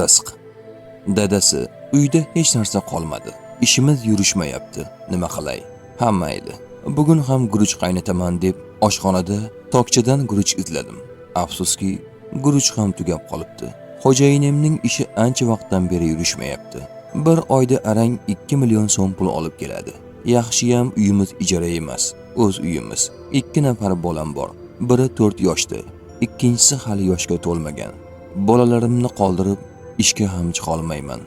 Rizq. Dadasi, uyda hech narsa qolmadi. Ishimiz yurishmayapti. Nima qilay? Ha, mayli. Bugun ham guruch qaynataman deb oshxonada tokchadan guruch izladim. Afsuski, guruch ham tugab qolibdi. Xo'jayinimning ishi ancha vaqtdan beri yurishmayapti. Bir oyda arang 2 million so'm pul olib keladi. Yaxshiyam uyimiz ijara emas, o'z uyimiz. 2 nafar bolam bor. Biri 4 yoshda, ikkinchisi hali yoshga to'lmagan. Bolalarimni qoldirib ishga ham chiqa olmayman.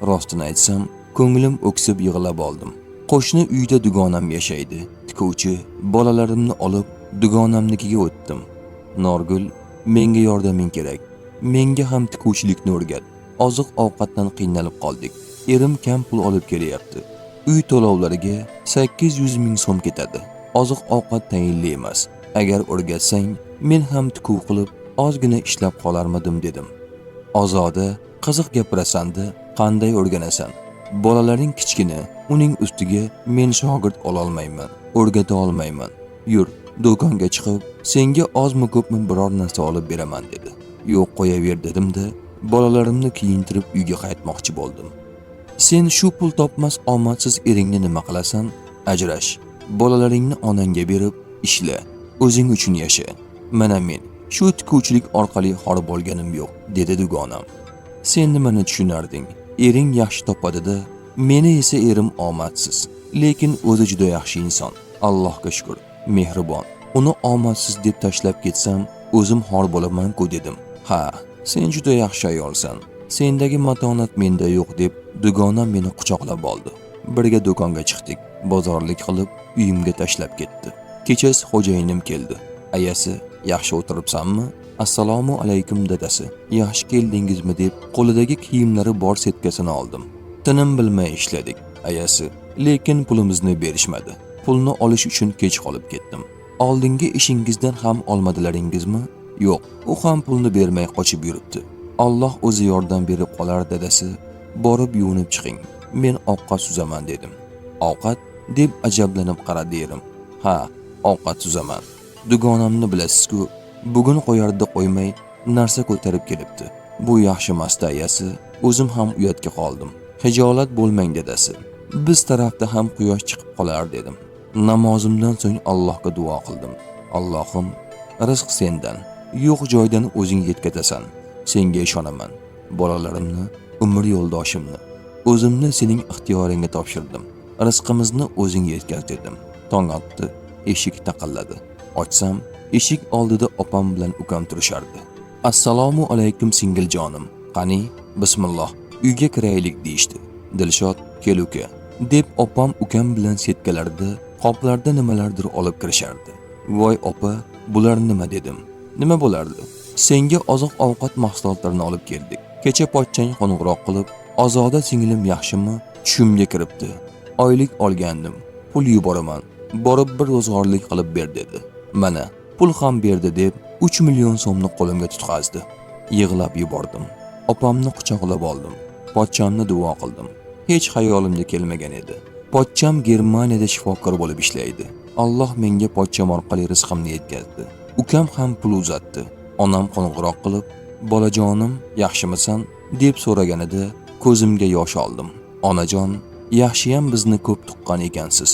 Rostini aytsam, ko'nglim o'ksib yig'lab oldim. Qo'shni uyda dugonam yashaydi. Tikuvchi, bolalarimni olib dugonamnikiga o'tdim. Norgul, menga yordaming kerak. Menga ham tikuvchilikni o'rgat. Oziq ovqatdan qiynalib qoldik. Erim kam pul olib kelyapti. Uy to'lovlariga 800 ming so'm ketadi. Oziq ovqat tayinli emas. Agar o'rgatsang, men ham tikuv qilib ozgina ishlab qolarmidim dedim. Ozoda, qiziq gapirasan-da, qanday o'rganasan? Bolalaring kichkina, uning ustiga men shogird ololmayman, o'rgata olmayman. Yur, do'konga chiqib, senga ozmi ko'pmi biror narsa olib beraman dedi. Yo'q, qo'yaver dedim-da, bolalarimni kiyintirib uyga qaytmoqchi bo'ldim. Sen shu pul topmas omadsiz eringni nima qilasan? Ajrash. Bolalaringni onangga berib ishla. O'zing uchun yasha. Mana men shu tikuvchilik orqali xor bo'lganim yo'q, dedi dugonam. Sen nimani tushunarding? Ering yaxshi topadi-da, meni esa erim omadsiz. Lekin o'zi juda yaxshi inson. Allohga shukr, mehribon. Uni omadsiz deb tashlab ketsam, o'zim xor bo'laman-ku dedim. Ha, sen juda yaxshi ayolsan. Sendagi matonat menda yo'q deb dugonam meni quchoqlab oldi. Birga do'konga chiqdik. Bozorlik qilib uyimga tashlab ketdi. Kechasi xo'jayinim keldi. Ayasi, yaxshi o'tiribsanmi? Assalomu alaykum dadasi. Yaxshi keldingizmi deb qo'lidagi kiyimlari bor setkasini oldim. Tinim bilmay ishladik, ayasi. Lekin pulimizni berishmadi. Pulni olish uchun kech qolib ketdim. Oldingi ishingizdan ham olmadilaringizmi? Yo'q, u ham pulni bermay qochib yuribdi. Alloh o'zi yordam berib qolar dadasi. Borib yuvinib chiqing. Men ovqat suzaman dedim. Ovqat deb ajablanib qaradi erim. Ha, ovqat suzaman. Dugonamni bilasiz-ku, bugun qo'yarda qo'ymay narsa ko'tarib kelibdi. Bu yaxshi emasdi ayasi. O'zim ham uyatga qoldim. Hijolat bo'lmang dadasi. Biz tarafda ham quyosh chiqib qolar dedim. Namozimdan so'ng Allohga duo qildim. Allohim, rizq sendan. Yo'q joydan o'zing yetkazasan. Senga ishonaman. Bolalarimni, umr yo'ldoshimni, o'zimni sening ixtiyoringga topshirdim. Rizqimizni o'zing yetkaz dedim. Tong otdi, eshik taqilladi. Ochsam, eshik oldida opam bilan ukam turishardi. Assalomu alaykum singiljonim. Qani, bismilloh, uyga kiraylik deyishdi. Dilshod, kel uka, deb opam ukam bilan setkalarda, qoplarda nimalardir olib kirishardi. Voy opa, bular nima dedim. Nima bo'lardi? Senga oziq-ovqat mahsulotlarini olib keldik. Kecha pochchang qo'ng'iroq qilib, Ozoda singlim yaxshimi? Tushimga kiribdi. Oylik olgandim. Pul yuboraman. Borib bir ro'zg'orlik qilib ber dedi. Mana, pul ham berdi deb 3 million so'mni qo'limga tutqazdi. Yig'lab yubordim. Opamni quchoqlab oldim. Pochchamni duo qildim. Hech xayolimga kelmagan edi. Pochcham Germaniyada shifokor bo'lib ishlaydi. Alloh menga pochcham orqali rizqimni yetkazdi. Ukam ham pul uzatdi. Onam qo'ng'iroq qilib, "Bolajonim, yaxshimisan?" deb so'raganida ko'zimga yosh oldim. Onajon, yaxshiyam bizni ko'p tuqqan ekansiz.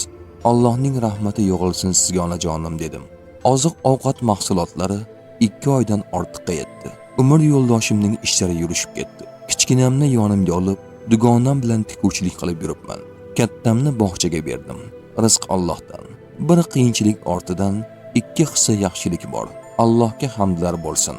Allohning rahmati yog'ilsin sizga onajonim dedim. Oziq-ovqat mahsulotlari 2 oydan ortiqqa yetdi. Umr yo'ldoshimning ishlari yurishib ketdi. Kichkinamni yonimga olib, dugonam bilan tikuvchilik qilib yuribman. Kattamni bog'chaga berdim. Rizq Allohdan. Bir qiyinchilik ortidan 2 hissa yaxshilik bor. Allohga hamdlar bo'lsin.